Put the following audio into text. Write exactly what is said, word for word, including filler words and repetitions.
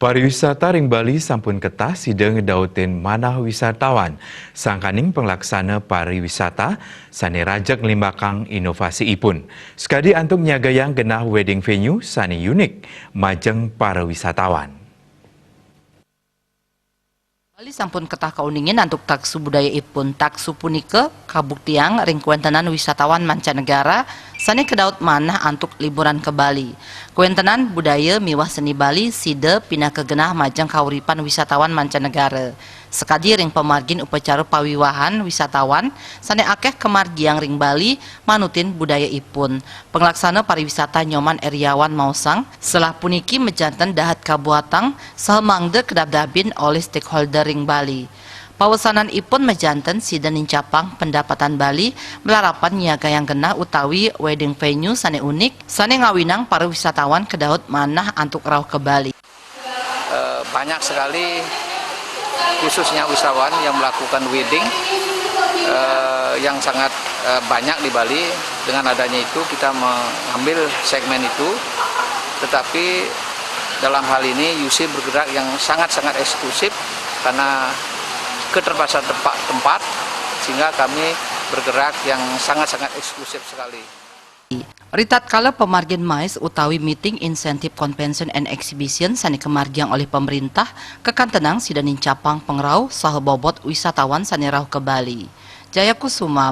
Pariwisata ring Bali sampun ketah sida ngedautin manah wisatawan, sangkaning panglaksana pariwisata sane rajeg nglimbakang inovasiipun. Sakadi antuk nyagayang genah wedding venue sane unik majeng pariwisatawan. Bali sampun ketah kauningin antuk taksu budayaipun. Taksu punika kabuktiang ring kawentenan wisatawan mancanegara sane kedaut manah antuk liburan ke Bali. Kawentenan budaya miwah seni Bali sida pinaka genah majeng kauripan wisatawan mancanegara. Sakadi ring pamargin upacara pawiwahan wisatawan sane akeh kamargiang ring Bali manutin budayaipun. Panglaksana pariwisata Nyoman Eriawan maosang, selah puniki majanten dahat kabuatang saha mangda kedabdabin olih stakeholder ring Bali. Pawesananipun majanten sida nincapang pendapatan Bali malarapan nyiagayang genah utawi wedding venue sane unik, sane ngawinang para wisatawan kedaut manah antuk rauh ke Bali. Eh, banyak sekali, khususnya wisatawan yang melakukan wedding, eh, yang sangat, eh, banyak di Bali. Dengan adanya itu, kita mengambil segmen itu. Tetapi dalam hal ini, U C bergerak yang sangat-sangat eksklusif karena keterbatasan tempat, tempat, sehingga kami bergerak yang sangat-sangat eksklusif sekali. Ritatkala pamargin mais utawi Meeting, Incentive, Convention and Exhibition sane kamargiang olih pamarintah, kakantenang sida nincapang pangrauh saha bobot wisatawan sane rauh ke Bali. Jaya Kusuma.